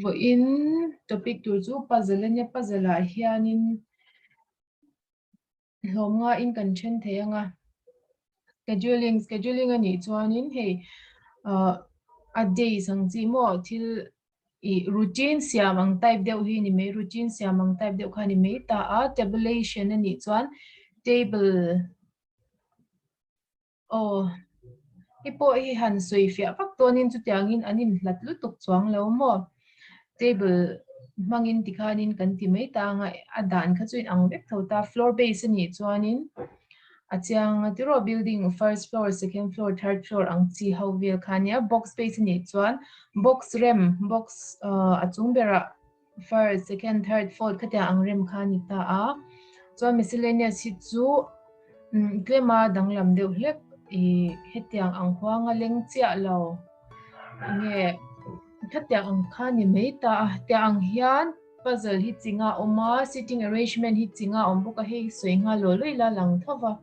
Vawiin topic tur chu puzzle a nia, puzzle ah hianin hlawm ngaiin kan then thei ang a, scheduling scheduling a nih chuanin hei ah a days ang chi maw thil ih routine siam ang type deuh hi a ni mai routine siam ang type deuh kha a ni mai ta a, tabulation a nih chuan table Aw, hei pawh hi han sawi fiah vak dawnin chutiangin an inhlat lutuk chuang lo maw? Table hmangin tikhanin kan ti mai ta anga a dan kha chu inang vek tho ta. Floor base a nih chuanin a chiang a tiraw building first floor, second floor, third floor ang chi ho vel kha ania. Box base a nih chuan box rem, box a chung berah First, second, third, fourth khatiang ang rem kha a ni ta a. Chuan miscellaneous hi chu tlema danglam deuh hlek ih hetiang ang huanga leng chiah lo nge khatiang ang kha a ni mai ta a. Tiang ang hian puzzle hi chi nga a awm a, sitting arrangement hi chi nga a awm bawk a, hei sawi nghal law law ila lang tho va.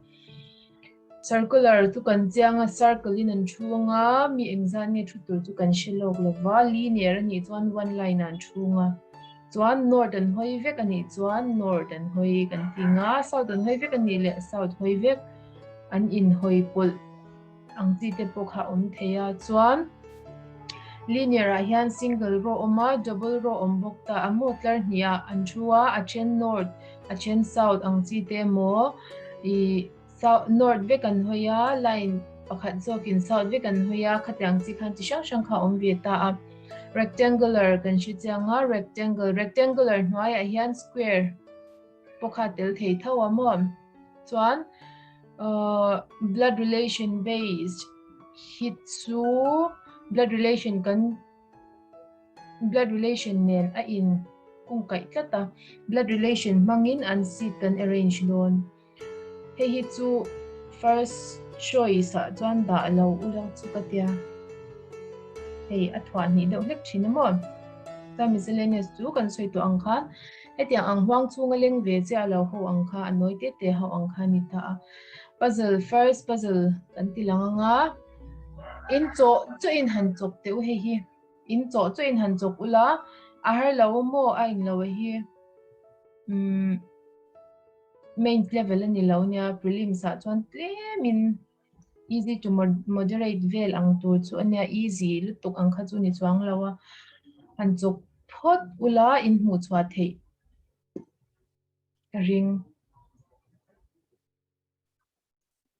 Circular chu kan chiang a, circle in an chhung a, mi engzat nge thu tur chu kan hre lawk lo va, linear a nih chuan one line ah an chhung a, chuan north an hawi vek a nih chuan north an hawi kan ti nga, south an hawi vek a nih leh south hawi vek an inhawi pawlh ang chi te pawh kha a awm thei a, chuan linear ah hian single row awm a, double row awm bawk ta a, maw tlar hnih ah an thu a, a then north a then south ang chi te emaw ih. South, North vek an hawi a, line pakhat zawkin South vek an hawi a, khatiang chi khan chi hrang hrang kha a awm ve ta a. Rectangular kan hre chiang a, rectangle, rectangular hnuaiah hian square pawh kha a tel thei tho a maw? Chuan uh, blood relation based hi chu blood relation kan blood relation nen a in kungkaih tlat a, blood relation hmangin an seat kan arrange dawn. Hei hi chu first choice ah chuan dah lo ula chu ka tia. Hei a thuah hnih deuh hlek thin a maw? Chuan miscellaneous chu kan sawi tawh ang khan hetiang ang huang chhunga leng ve chiah lo ho ang kha a nawi te te ho ang kha a ni ta a. Puzzle first puzzle kan ti lang anga in chawh chawh in han chawp teh u hei hi. In chawh chawh in han chawp ula a har lo a maw a in lo a hi. Umm. Mains level a ni lo nia, prelims ah chuan tlemin easy to moderate vel ang tur chu a nia, easy lutuk ang kha chu ni chuang lo a, han chawk phawt ula in hmuh chhuah theih ka ring.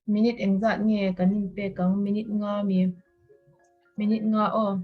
Minute engzat nge kan inpek ang? Minute nga mi? Minute nga aw.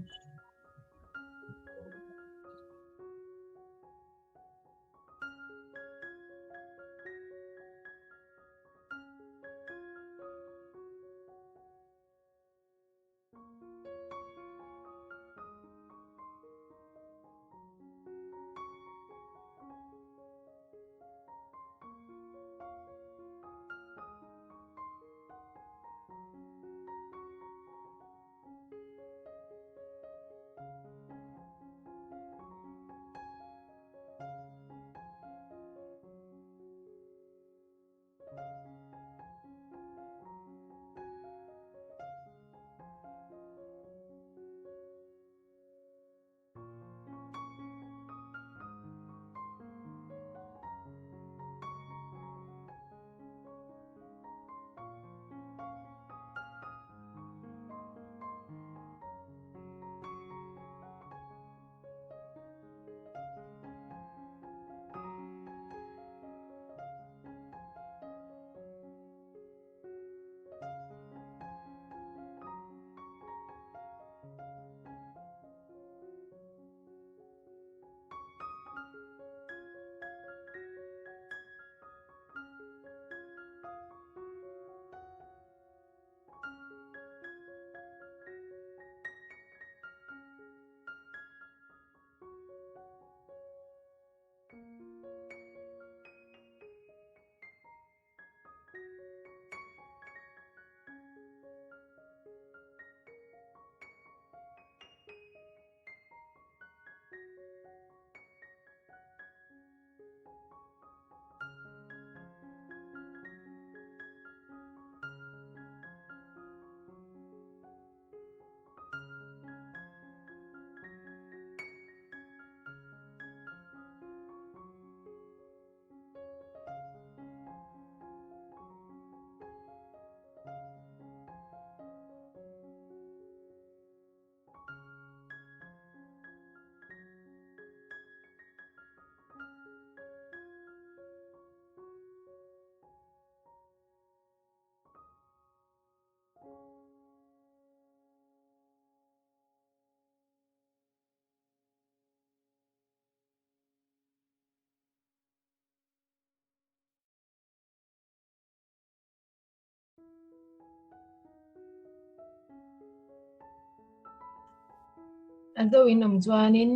A zo in awm chuanin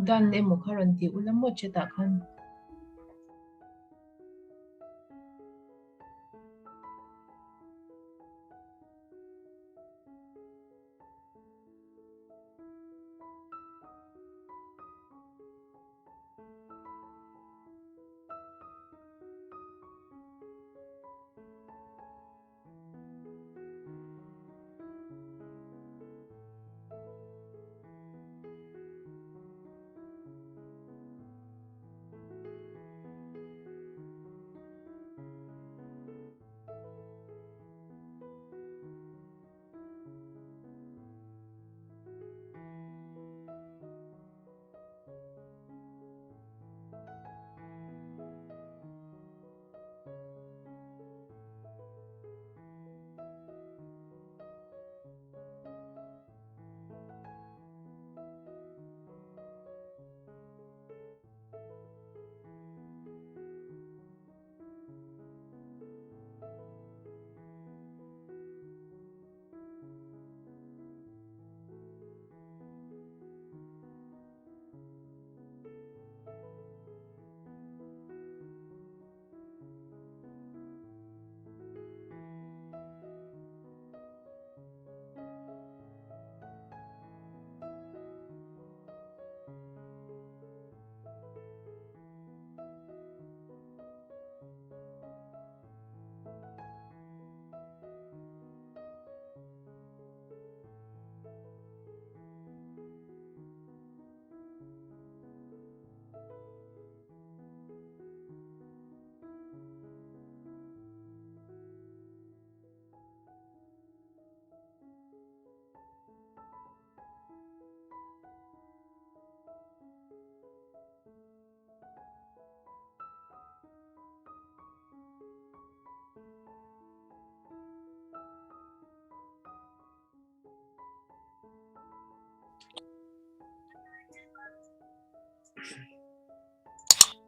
dan emaw kha rawn tih ula maw chat ah khan.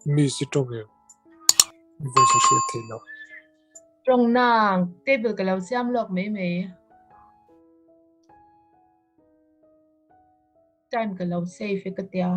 Miss i tawng em? I voice a hriat theih loh. Tawng nang, table ka lo siam lawk mai mai. Time ka lo save e ka tia.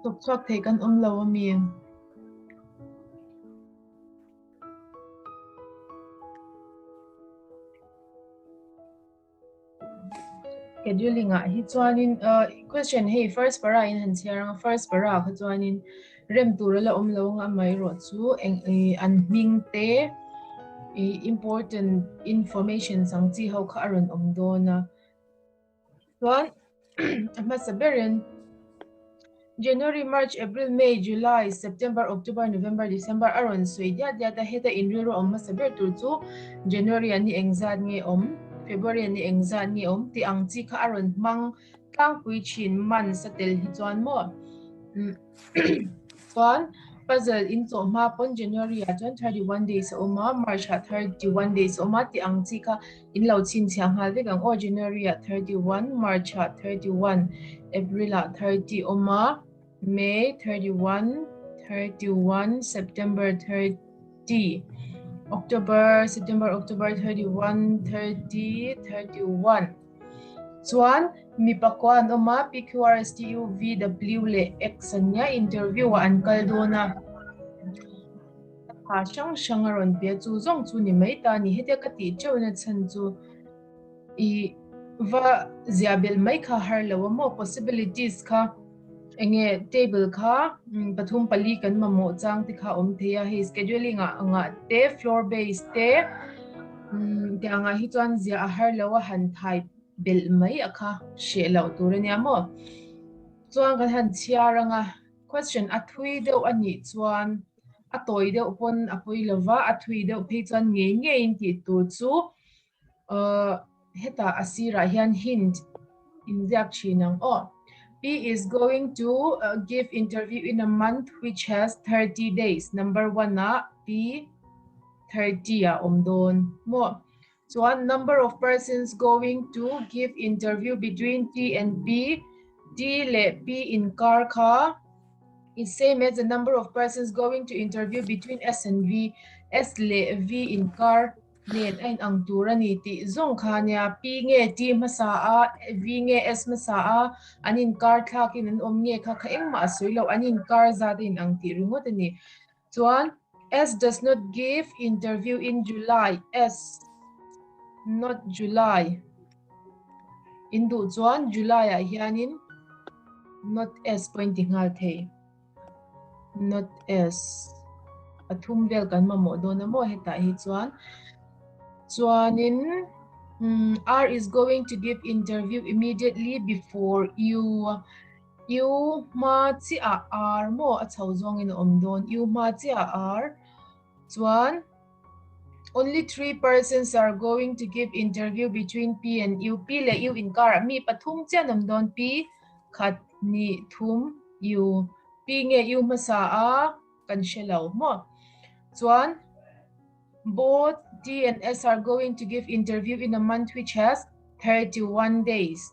Thawk chhuak thei kan awm lo ami? Scheduling ah hi chuanin uh question hei first para in han chhiar ang a first para ah kha chuanin rem tur a la awm lo ang amaherawh chu eng ih an hming te ih important information ang chi ho kha a rawn awm dawn a. Chuan a hmasa berin January, March, April, May, July, September, October, November, December a rawn sawi diat diat a, heta inrilru awm hmasa ber tur chu January ah ni engzat nge awm, February ah ni engzat nge awm tih ang chi kha a rawn hmang tlangpui thin months a tel hi chuan maw. Chuan puzzle in chawh hma pawn January ah chuan 31 days a awm a, March ah 31 days a awm a tih ang chi kha in lo chhinchhiah nghal vek ang aw. January ah 31, March ah 31, April ah 30 awm a, May 31, 31, September 30, October, September, October 31, 30, 31. Chuan Mi pakua an awm a, P, Q, R, S, T, U, V, W leh X an nia, interview ah an kal dawn a. Tha hrang hrang a rawn pe a, chu zawng chu ni mai ta a ni. Hetia ka tih teuhna chhan chu i va ziah belh mai kha har lo a maw, possibilities kha enge table kha pathum pali kan mamawh chang te kha awm thei a, hei scheduling ah angah te floor base te tiang ah hi chuan ziah a har lo a han thai belh mai a kha hreh loh tur a nia maw. Chuan kan han chhiar anga question a thui deuh a nih chuan a tawi deuh pawn a pawi lo va, a thui deuh phei chuan ngei ngeiin tih tur chu Ahh hetah a sirah hian hint inziak thin ang aw. P is going to give interview in a month which has 30 days. Number one ah P 30 ah awm dawn maw. Chuan number of persons going to give interview between T and P, T leh P inkar kha is same as the number of persons going to interview between S and V, S leh V inkar nen a inang tur a ni tih zawng kha a nia. P nge T hmasa a, V nge S hmasa a, an inkar thlakin an awm nge kha kha engmah a sawi lo, an inkar zat a inang tih ringawt a ni. Chuan S does not give interview in July, S not July in duh chuan July ah hianin not S pawh in ti nghal thei. Not S pathum vel kan mamawh dawn a maw hetah hi chuan. Chuanin R is going to give interview immediately before U. U hma chiah R maw a chho zawngin a awm dawn. U hma chiah R chuan only 3 persons are going to give interview between P and U. P leh U inkarah mi pathum chiah an awm dawn. P khat hnih thum U. P nge U hmasa a kan hre lo maw. Chuan both T and S are going to give interview in a month which has 31 days.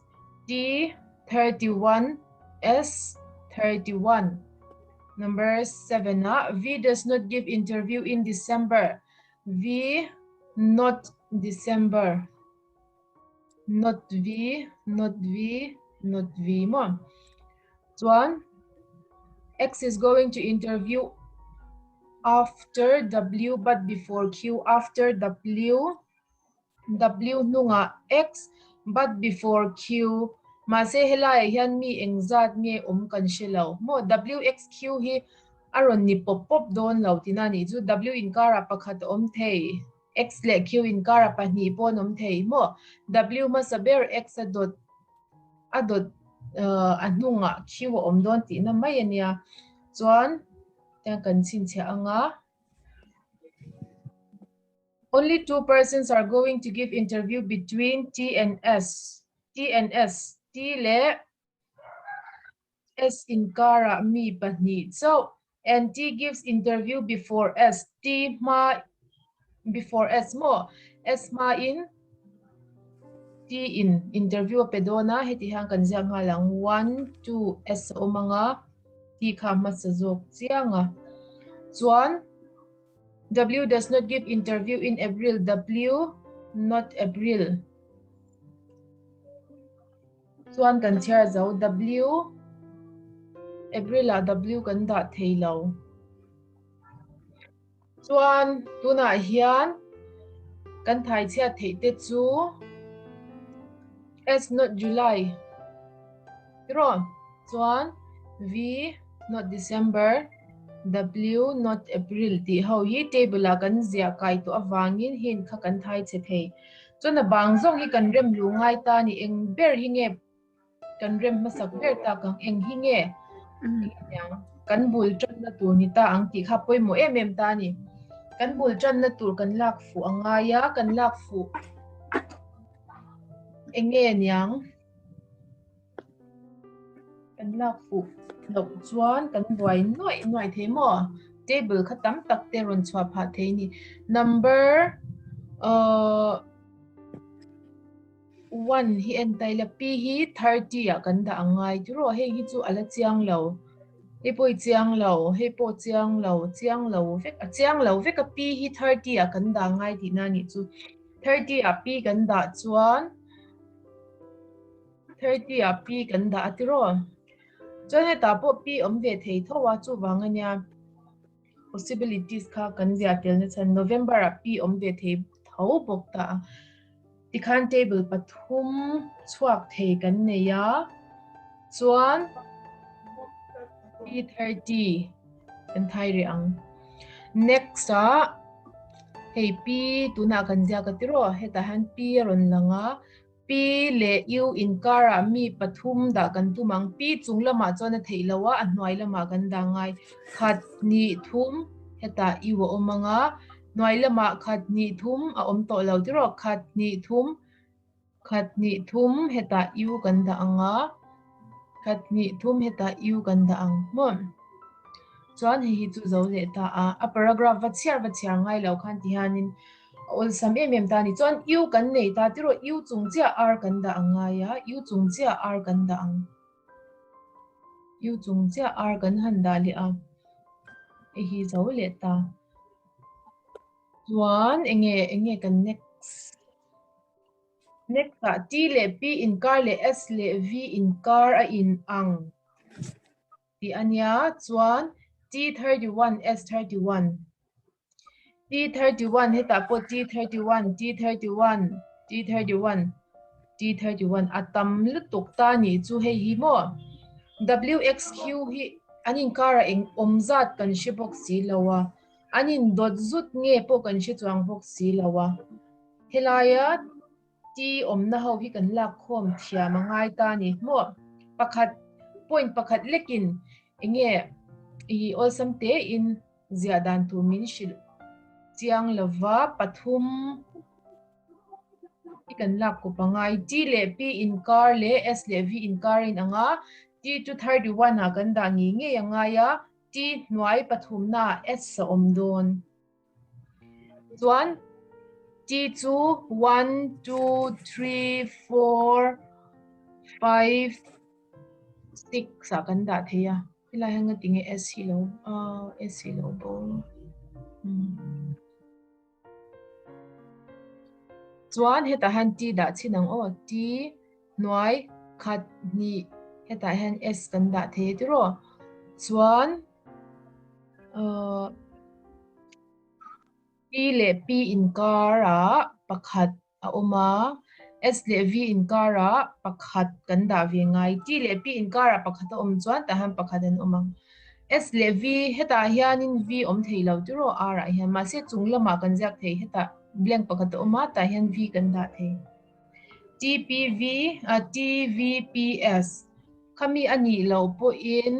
T 31 S 31. Number 7 ah V does not give interview in December. V not December. Not V, not V, not V maw. Chuan X is going to interview after W but before Q after W W hnungah X but before Q mahse helaiah hian mi engzat nge awm kan hre lo maw W X Q hi a rawn ni pawp pawp dawn lo tina nih chu W inkarah pakhat a awm thei X leh Q inkarah pahnih pawh an awm thei maw W hmasa ber X a dawt a dawt a hnungah Q a awm dawn tihna mai a nia chuan tiang kan chhinchhiah anga. Only two persons are going to give interview between T and S. T and S. T leh S inkarah mi pahnih chauh. And T gives interview before S. T hma before S maw? S hma in T in interview a pe dawn a, heti hian kan ziak nghal ang. One, two, S a awm ang a, T kha hmasa zawk chiang a. Chuan W does not give interview in April. W not April. Chuan kan chhiar zo W April ah W kan dah thei lo. Chuan tunah hian kan thai chhiat theih te chu S not July tiraw chuan V not December W not April tih ho hi table ah kan ziah kai tawh avangin heng kha kan thai chhe thei. Chuan a bang zawng hi kan rem luh ngai ta a ni. Eng ber hi nge kan rem hmasak ber tak ang? Eng hi nge kan bul tanna tur ni ta ang tih kha pawimawh em em ta a ni. Kan bul tanna tur kan lak fuh a ngai a, kan lak fuh eng nge niang? Kan lak fuh loh chuan kan buai nuaih nuaih thei maw? Table kha tam tak te rawn chhuah phah thei a ni. Number ahh one hi en ta ila P hi 30 ah kan dah ang ngai tiraw hei hi chu a la chiang lo. Hei pawh hi chiang lo, hei pawh chiang lo, chiang lo vek a chiang lo vek a P hi 30 ah kan dah ngai tihna a nih chu. 30 ah P kan dah chuan. 30 ah P kan dah a tiraw? Chuan hetah pawh P awm ve thei tho a, chuvang a nia possibilities kha kan ziah tel na chhan November ah P awm ve thei tho bawk ta a. Tikhan table pathum chhuak thei kan nei a, chuan P30 kan thai rih ang. Next ah hei P tunah kan ziak a tiraw? Hetah hian P a rawn lang a, P leh U inkarah mi pathum dah kan tum ang. P chung lamah chuan a theih loh a, a hnuai lamah kan dah ngai. Khat, hnih, thum hetah U a awm ang a, hnuai lamah khat, hnih, thum a awm tawh lo tiraw? Khat, hnih, thum, khat, hnih, thum hetah U kan dah ang a, khat, hnih, thum hetah U kan dah ang maw? Chuan hei hi chu zo leh ta a, a paragraph va chhiar va chhiar ngai lo khan ti hianin A awlsam em em ta a ni. Chuan U kan nei ta tiraw U chung chiah R kan dah ang ngai a, U chung chiah R kan dah ang. U chung chiah R kan han dah leh a, hei hi zo leh ta. Chuan enge enge kan next? Next ah T leh P inkar leh S leh V inkar a in ang. Tih a nia chuan T 31 S 31 T 31 hetah pawh T 31 T 31 T 31 T 31 a tam lutuk ta nih chu hei hi maw W X Q hi an inkarah eng awm zat kan hre bawk si lo a an indawt zut nge pawh kan hre chuang bawk si lo a helaia Ti awmna ho hi kan lak khawm thiam a ngai ta a ni maw? Pakhat, point pakhat lekin enge i awlsam tein ziah dan tur min hrilh chiang lova pathum hi kan lak kawp a ngai. T leh P inkar leh S leh V inkar a inang a, T chu 31 ah kan dah ngei ngei a ngai a, T hnuai pathumnaah S a awm dawn. Chuan T chu 1, 2, 3, 4, 5, 6 ah kan dah thei a. Helai hian nga tinge S hi lo ah S hi lo bo. Hmm. Chuan hetah hian T dah chhin ang aw. T hnuai khat hnih hetah hian S kan dah thei a tiraw. Chuan P leh P inkarah pakhat a awm a, S leh V inkarah pakhat kan dah ve ngai. T leh P inkarah pakhat a awm chuan tah hian pakhat an awm ang. S leh V hetah hianin V awm thei lo tiraw R ah hian mahse chung lamah kan ziak thei hetah blank pakhat a awm a tah hian V kan dah thei. TPV TVPS khami a nih loh pawhin.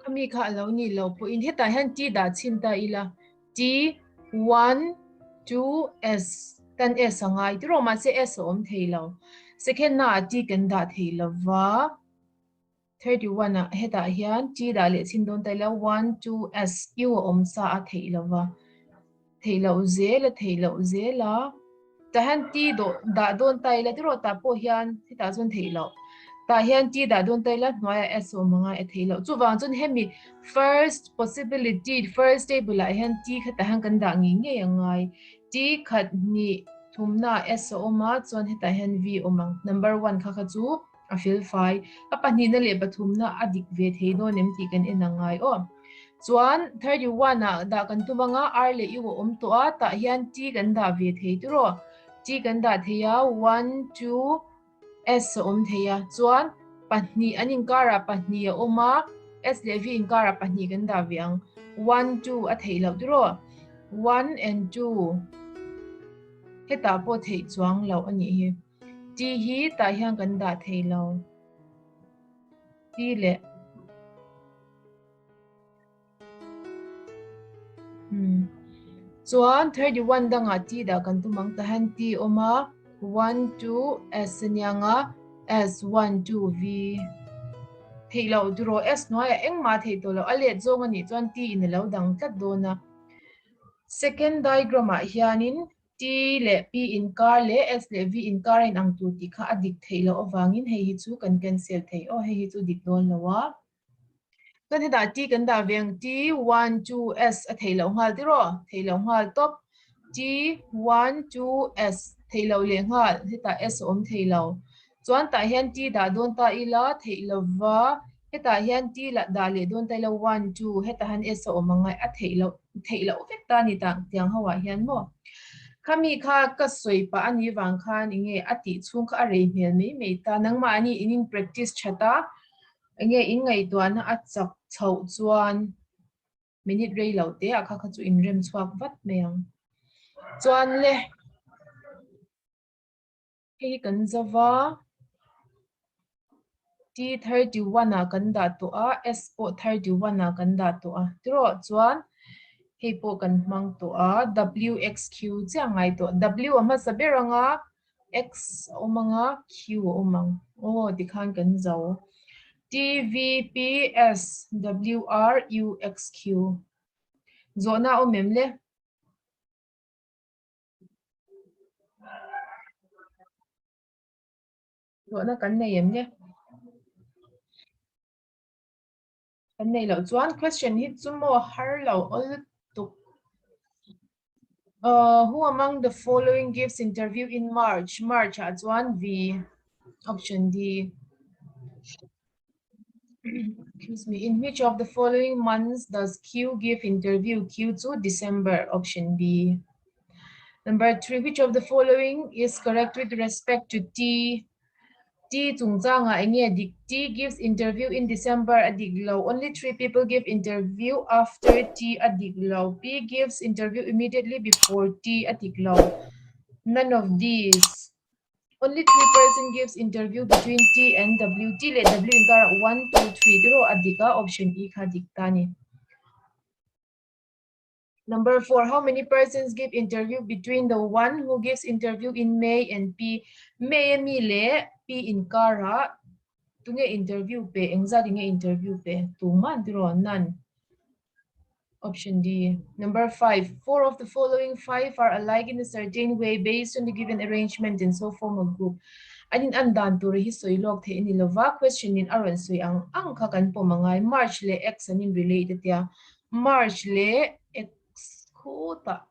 Khami kha a lo nih loh pawhin hetah hian T dah chhin ta ila T 1 2 S tan S a ngai tiraw mahse S a awm thei lo second naah T kan dah thei lova. 31 ah hetah hian T dah leh chhin dawn ta ila 1 2 S U a awm sa a theih lo va theih loh zel a theih loh zel a tah hian T dawh dah dawn ta ila tiraw tah pawh hian hetah chuan theih loh tah hian T dah dawn ta ila hnuaiah S a awm anga a theih loh chuvang chuan hemi first possibility first table ah hian T kha tah hian kan dah ngei ngei a ngai T khat hnih thumnaah S a awm a chuan hetah hian V a awm ang number 1 kha kha chu A fel fai. A pahnihna leh pathumna a dik ve thei dawn em tih kan en ang ngai aw. Chuan 31 ah dah kan tum anga R leh U a awm tawh a, tah hian T kan dah ve thei tiraw. T kan dah thei a, 1, 2, S a awm thei a. Chuan pahnih an inkarah pahnih a awm a, S leh V inkarah pahnih kan dah ve ang. 1, 2 a theih loh tiraw. 1 and 2 hetah pawh theih chuang loh a nih hi. T hi tah hian kan dah thei lo. T leh Hmm. Chuan 31 dangah T dah kan tum ang. Tah hian T awm a, 1, 2, S a niang a, S, 1, 2, V. Theih loh tiraw S hnuaiah engmah a theih tawh loh. A let zawng a nih chuan T in a lo dang tlat dawn a. Second diagram ah hianin T leh P inkar leh S leh V inkar a inang tur tih kha a dik theih loh avangin hei hi chu kan cancel thei aw, hei hi chu dik dawn lo a. Chuan hetah T kan dah ve ang T 1 2 S a theih loh nghal tiraw? Theih loh nghal tawp. T 1 2 S theih loh leh nghal hetah S a awm thei lo. Chuan tah hian T dah dawn ta ila theih lova hetah hian T lah dah leh dawn ta ila 1 2 hetah hian S a awm angai a theih loh theih loh vek ta a ni tah tiang ho ah hian maw. Khami kha ka sawi pah a nih vang khan enge a tih chhung kha a rei hmel mai mai ta nangmahni in in practice that a enge in ngaihtuahna a chak chhoh chuan minute rei lo te ah kha kha chu in rem chhuak vat mai ang. Chuan le hei hi kan zo va T 31 ah kan dah tawh a S pawh 31 ah kan dah tawh a tiraw chuan hei pawh kan hmang tawh a W X Q chiah a ngai tawh W a hmasa ber anga X a awm anga Q a awm ang aw tikhan kan zo T V P S W R U X Q zawhna a awm em le? Zawhna kan nei em le? Kan nei loh chuan question hi chu maw har lo awl lutuk. Uh, who among the following gives interview in March? March ah chuan V option D. Excuse me. In which of the following months does Q give interview? Q chu December, option B. Number 3, which of the following is correct with respect to T? T chungchangah enge dik? T gives interview in December a dik lo. Only 3 people give interview after T a dik lo. P gives interview immediately before T a dik lo. None of these. Only 3 person gives interview between T and W. T leh W inkarah 1, 2, 3 tiraw a dik a, option E kha dik ta a ni. Number 4, how many persons give interview between the one who gives interview in May and P? May a mi leh P inkarah tunge interview pe, engzat inge interview pe? Tuman tiraw? None. Option D. Number 5, 4 of the following 5 are alike in a certain way based on the given arrangement and so form a group. An in an dan tur hi sawi lawk theih a ni lova, question in a rawn sawi ang ang kha kan pawm angai. March leh X an in relate atia. March leh X khutah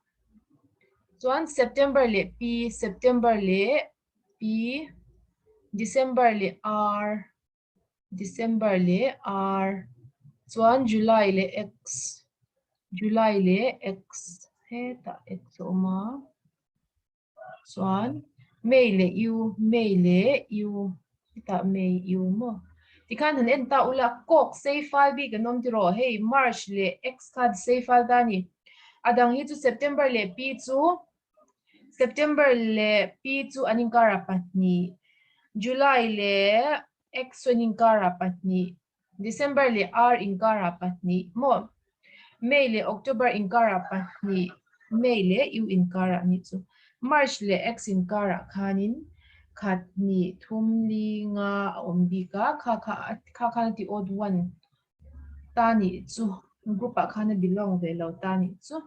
chuan September leh P, September leh P, December leh R, December leh R, chuan July leh X, July leh X, hetah X a awm a. Chuan May leh U, May leh U, hetah May U maw? Tikhan han en ta ula, kawk sei fal bik an awm tiraw? Hei March leh X kha sei fal ta a ni. A dang hi chu September leh P chu September leh P chu an inkarah pahnih, July leh X chu an inkarah pahnih, December leh R inkarah pahnih maw? May leh October inkarah pahnih, May leh U inkarah nih chu. March leh X inkarah khanin khat hnih thum li nga a awm bik a, kha kha kha khan a ti odd one ta nih chu. Group ah khan a belong ve lo ta nih chu.